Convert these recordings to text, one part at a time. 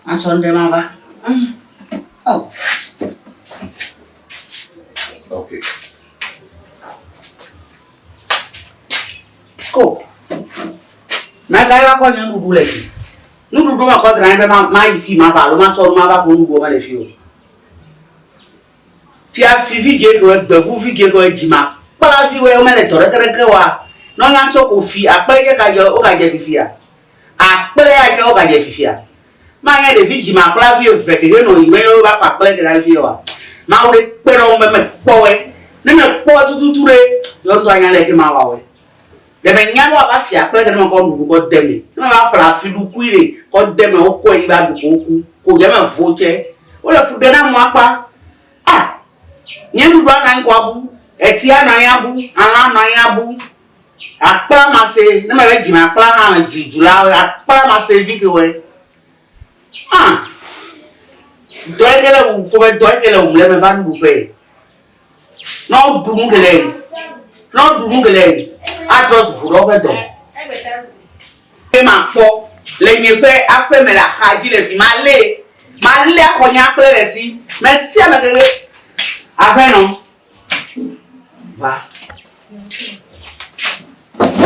Matsɔ nu ɖe mava. Mm. Oh. Okay. Ko. Mɛ ka ye va kɔ nye nuɖuɖu le fi. Nuɖuɖu me kɔ dra anyi be ma mayi fi mava alo matsɔ nu mava ko nuɖuɖu mele fi o. Fia fivi ge ke gbevu vi ge ke dzima kpla vi wo mele dɔ ɖeke ɖeke wa. Ne nya tsɔ ko fi akple ye ka dze wo ka dze fifia. Akple ya dze wo ka dze fifia. Ma nye ɖevi dzima kpla vi eve ke nɔ yi me wo va kɔ akple ke ɖe fi wa. Mawu ɖe kpe ɖe wo me me kpɔ we. Ne me kpɔ tututu ɖe yɔ ŋutɔ anya le ke ma wa we. Ɖe me nya be woava fi akple ke ne me kɔ nuɖuɖu kɔ de me. Ne me va ƒle afiɖukui ɖe kɔ de me wokɔe yi va ɖu ko woku. Ko dze me vo tse. Wole fu ɖe na mɔ akpa. Ah! Nye nuɖuɖu anɔ anyi ko abu. Etsi anɔ anyi abu. Alã anɔ anyi abu. Akpla mase, ne me be dzime akpla hã dzi dzula akpla mase vi ke wɔe. Ah! Dɔ yi ke le wu ƒome dɔ yi ke le wum le me va nuɖuƒe. Ne woɖu nu geɖe, ne woɖu nu geɖe, atrɔ zu ʋu ɖe woƒe dɔ. Ke makpɔ le nye ƒe aƒe me le axa dzi le fi, malé, malé axɔ nye akple le si, me sia me keke. Aƒenɔ, va.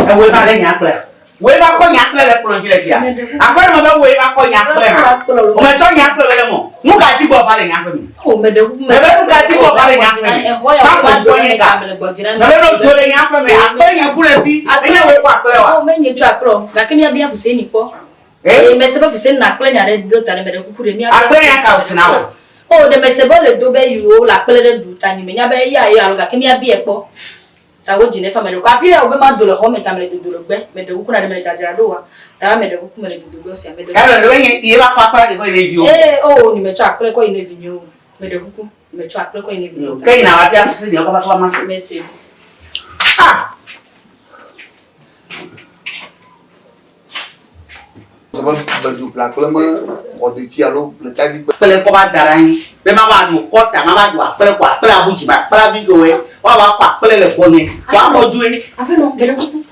Ewòe va lé nye akplea? Wòe va kɔ nye akple le kplɔ dzi le fia? Aƒenɔ be wòe va kɔ nye akple hã. Wometsɔ nye akple be le mɔ. Nu ka di gbɔ va le nye aƒe me? Mebe nu ka di gbɔ va le nye aƒe me? Va gbɔ nye ga. Mebe no do le nye aƒe me. Akple nye ku le fi. Enye wòe kɔ akple wa? Menye tsɔ akple o. Gake míabia Fuseni kpɔ. Eye mese be Fuseni na akple nya ɖe do ta ɖe meɖe kuku ɖe míabia. Akple nya ka wòti na wò? O ɖe mese be le do be yiwo le akple ɖe ɖu ta nyi menya be eya ye alo gake míabia kpɔ. Ta wo dzi nefa meɖe kuku. Afi ya wo be mado le xɔ me ta mele dodo le gbe. Meɖe kuku na ɖe mele dzadzra ɖo wa. Ta meɖe kuku mele dodo gbe sia meɖe kuku. Alo ɖe nye ye va kɔ akple ke kɔ yi ne viwo. Ee o ni metsɔ akple kɔ yi ne vinyewo. Meɖe kuku metsɔ akple kɔ yi ne vinyewo. Ke yi na wa bia fusi nye kaba kaba mase. Mese. Ah. Be bedu ƒle akple me xɔ detsi alo ƒle tadi kpe. Kple kɔ va da ɖe anyi be mava no kɔta mava do akple kɔ akple abu dzi ma kpla vi ke woava kɔ akple le gbɔnye kɔ akɔ dzoe. Aƒenɔ meɖe kuku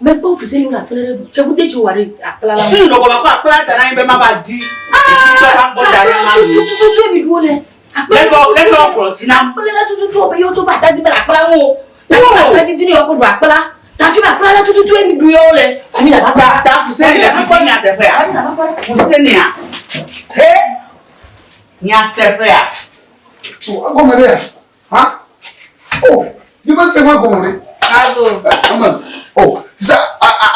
mekpɔ fuseni wole akple ɖe ɖu tseku detsi wɔ ɖe akpla la. Ŋ ɖeko makɔ akpla da ɖe anyi be mava di esi va kɔ da ɖe ma nu. Tututu mi ɖu wole. Leke leke wokplɔ dzi nam. Akple la tututu be yewo tso be atadi mele akpla ŋu o. Atadi di ne yewoakɔ ɖu akpla. Tafi be akpla la tututu mi ɖu yewo le. Famille la va. Ta Fuseni le fifi nyateƒea. Fusenia. He nyateƒea. To egɔme ɖe ha? Oh, mi be se ŋu egɔme ɖe. Ago. Amen. Oh, sa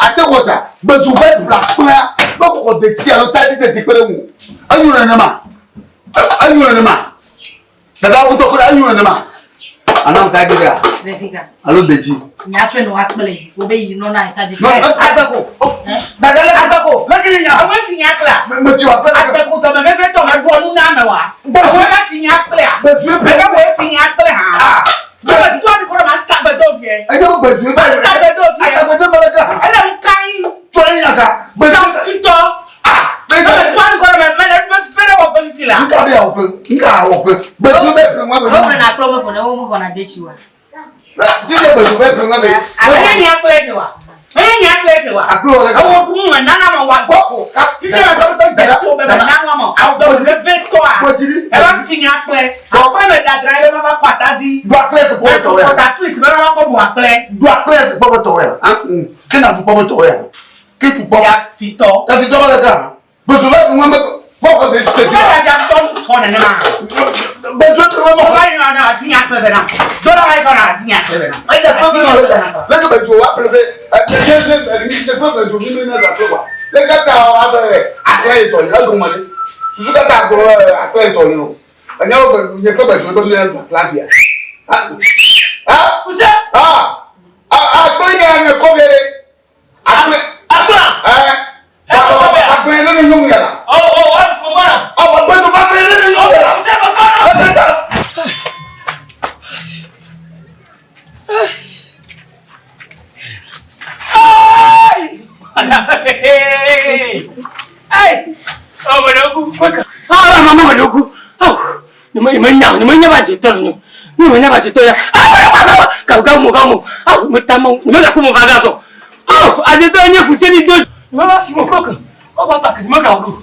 ate wɔ sa gbezu be ƒle akplea be xɔ detsi alo tadi teti kpe ɖe ŋu. Enyo nenema. Enyo nenema. Dada wotɔ kple enyo nenema. Anam tadi ɖea? Ɖevika. Alo detsi. Nye aƒe nɔ akple wo be yi nɔ na tadi. Agbeko. Dada le agbeko. Leke yi nya. Awo fi nya kplea. Me tsi wa kple. Agbeko tɔ me veve tɔ me ɖua nu na ame wa. Awo va fi nya kplea. Gbedzue ƒe. Mebe wo fi nya kple hã. Mebe tɔ mi kɔ ma sagbe do vie. Enye wo gbedzue ba. Sagbe do vie. Asagbe do mele ke. Ele ŋkayi. Tsɔ yi nya ka. Gbedzue fitɔ. Ah. Mebe tɔ mi kɔ me mele fɛrɛ wɔ ƒe fifi la. Nka be awɔ ƒe. Nka awɔ ƒe. Gbedzue be ƒe ŋua be. Wo ƒle na kplɔ me ƒo ne wo me xɔna detsi wa. Jíjẹ gbedzue be ƒe ŋua be. Enye nya kple ke wa. Enye nya kple ke wa. Akplɔ le. Ewo ɖu mu me nana me wa gbɔ ko. Fifi me tɔ tɔ dze so be me nana me awo dɔ me veve tɔa. Eva fi nya kple. Akple me dadra ebe va va kɔ atadi. Do akple se kpɔ tɔ ya. Kɔta twist be va va kɔ ɖu akple. Do akple se kpɔ tɔ ya. Ke na du kpɔ tɔ ya. Ke tu kpɔ. Ya fitɔ. Ya fitɔ ba le ka. Gbedzue be ŋua me kpɔ kɔ de te. Wo ya fitɔ nu sɔ nenema. Gbedzue te ŋua me. Sɔba yi na adi nya kple ve na. Do la yi kɔ na adi nya kple ve na. Eya kple ve na le ka. Le ke gbedzue wa kple ve. Ne ne ne ne kple gbedzue mi mi na da kple wa. Le ka ta wa be akple yi tɔ yi egɔme ɖe. Susu ka ta gblɔ akple yi tɔ yi o. Enya wo be nye kple gbedzue be mi na da kple abia. Ah ah. Kuse. Ah ah akple nya nye kɔ be. Akple. Akple. Ɛɛ. Akple ne ne nyɔnu yàrá. Ɔ ɔ ɔ bàbá. Ɔ gbẹdọ akple ne ne nyɔnu yàrá. Ṣé bàbá. Ẹ ta. Ay! Oh, meɖe ku. Ah, mama meɖe ku. Oh, ni me nya, ni me nya ba dzetɔ nyo. Ni me nya ba dzetɔ ya. Ah, ka ka mo ka mo. Ah, me ta mo, ni me ga ku mo va ga sɔ. Oh, adzetɔ nye fuseni do. Ni me va fi mo kɔ ke. Ɔ ba ta ke ni me ga ku.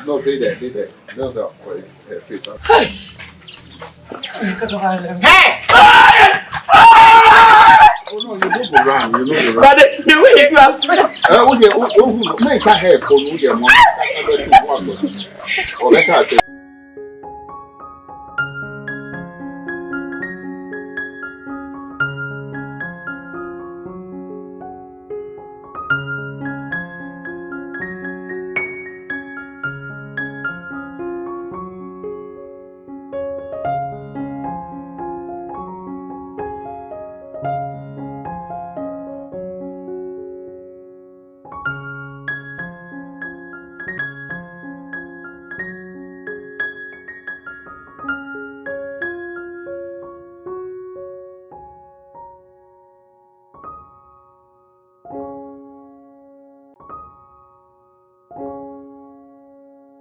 No, dey there, dey there. No, no, wait, face up. Hey! Oh no, you no go run, you no go run. Hey! Eh, oh yeah, oh, oh, make a hair for no, yeah, mom. Oh, that's how I say.